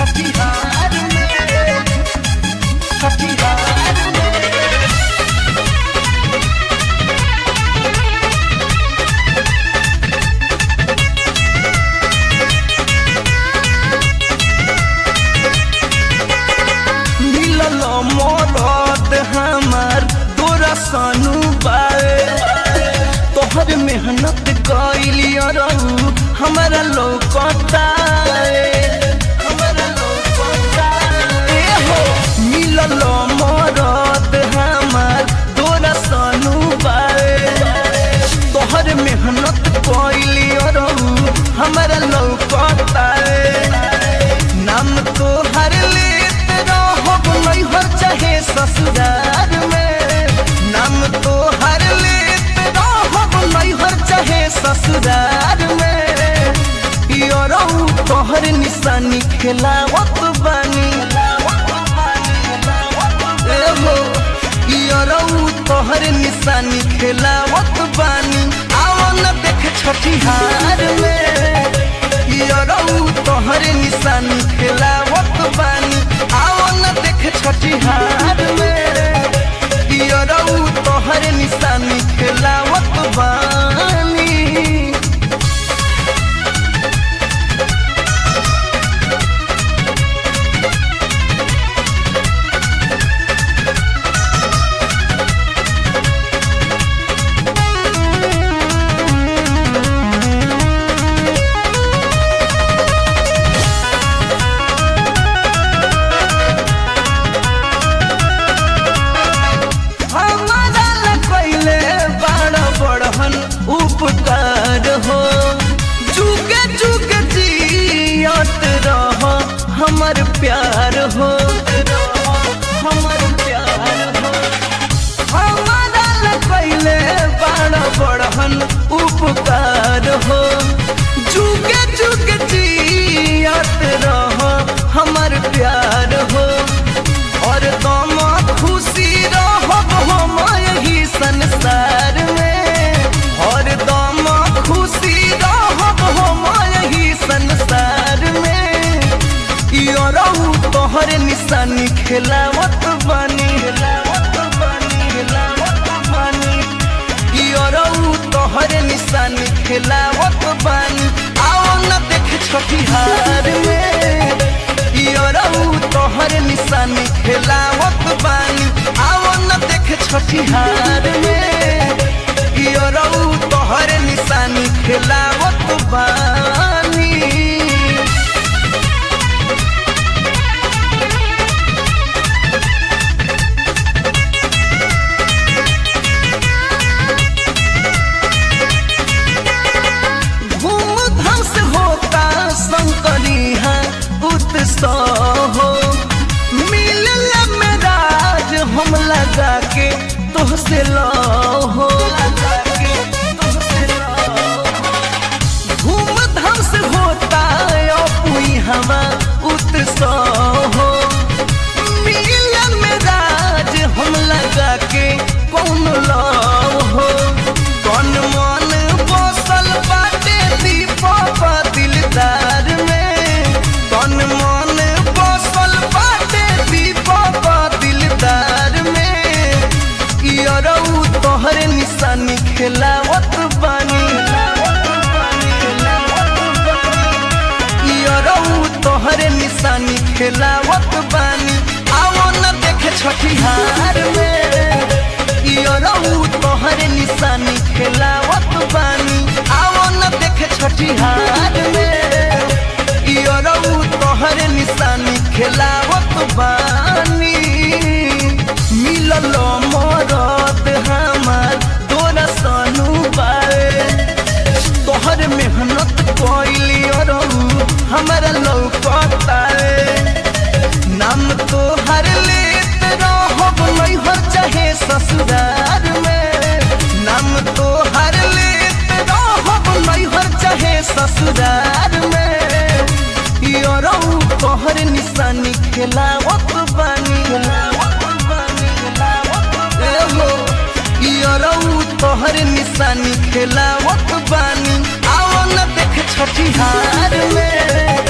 छठिहार में, छठिहार में। मिलल मरद हमार तोरा सनु बाए, तोहर मेहनत कैली रहू हमारा लौकताए, हमारा लौकताए। ए हो मिलल मरद हमार तोरा सनु बाए, तोहर मेहनत कैली रहू हमारा लौकताए। नाम तोहर लेत रहब नैहर चाहे ससुरार में, नाम तोहर लेत रहब नैहर चाहे ससुरार में। यरौ तोहर निशानी खेलावत बानी, ए हो यरौ तोहर निशानी खेलावत बानी। आओ न देख छठिहार में, यरौ तोहर निशानी खेलावत बानी। आओ न देख छठिहार में, यरौ तोहर निशानी खेलावत बानी। हमारा ला कइले बड़ बड़हन उपकार हो, जुगे जुगे जियत रह हमर प्यार हो, हमर प्यार हो। हमारा ला कइले बड़ बड़हन उपकार हो, जुगे जुगे जियत रह हमर प्यार हो। और तुम खुशी रहब हम यही संसार में, और तुम खुशी रहब हम यही संसार में। यरौ तोहर निशानी खेलावत बानी, यरौ तोहर निशानी खेलावत बानी। आओ न देख छठिहार में, यरौ तोहर निशानी खेलावत बानी। आओ न देख छठिहार में, यरौ तोहर निशानी खेलावत बानी। धूमधाम से होता शंकरिहा उत्सव हो, मिलल में राज हम लगा के तोहसे लो हो, धूमधाम से होता अपुई हवा उत्सव हो, मिलल में राज हम लगा के कौन लो हो। कौन मन बसल बाटे दीपक दिलदार में, कौन मन बसल बाटे दीपक दिलदार में। यरौ तोहर निशानी खेलावत बानी, यरौ तोहर निशानी खेलावत बानी। आओ न देख छठिहार में, यरौ तोहर निशानी खेलावत बानी। आओ न देख छठिहार में, यरौ तोहर निशानी खेलावत बानी। मिलल मरद हमार तोरा सनु बाए, तोहर मेहनत कैली रहू हमारा लौकताए। नाम तोहर लेत रहब नैहर चाहे ससुरार में, नाम तोहर लेत रहब नैहर चाहे ससुरार में। यरौ तोहर निशानी खेलावत बानी, ए हो यरौ तोहर निशानी खेलावत बानी। आओ न देख छठिहार में,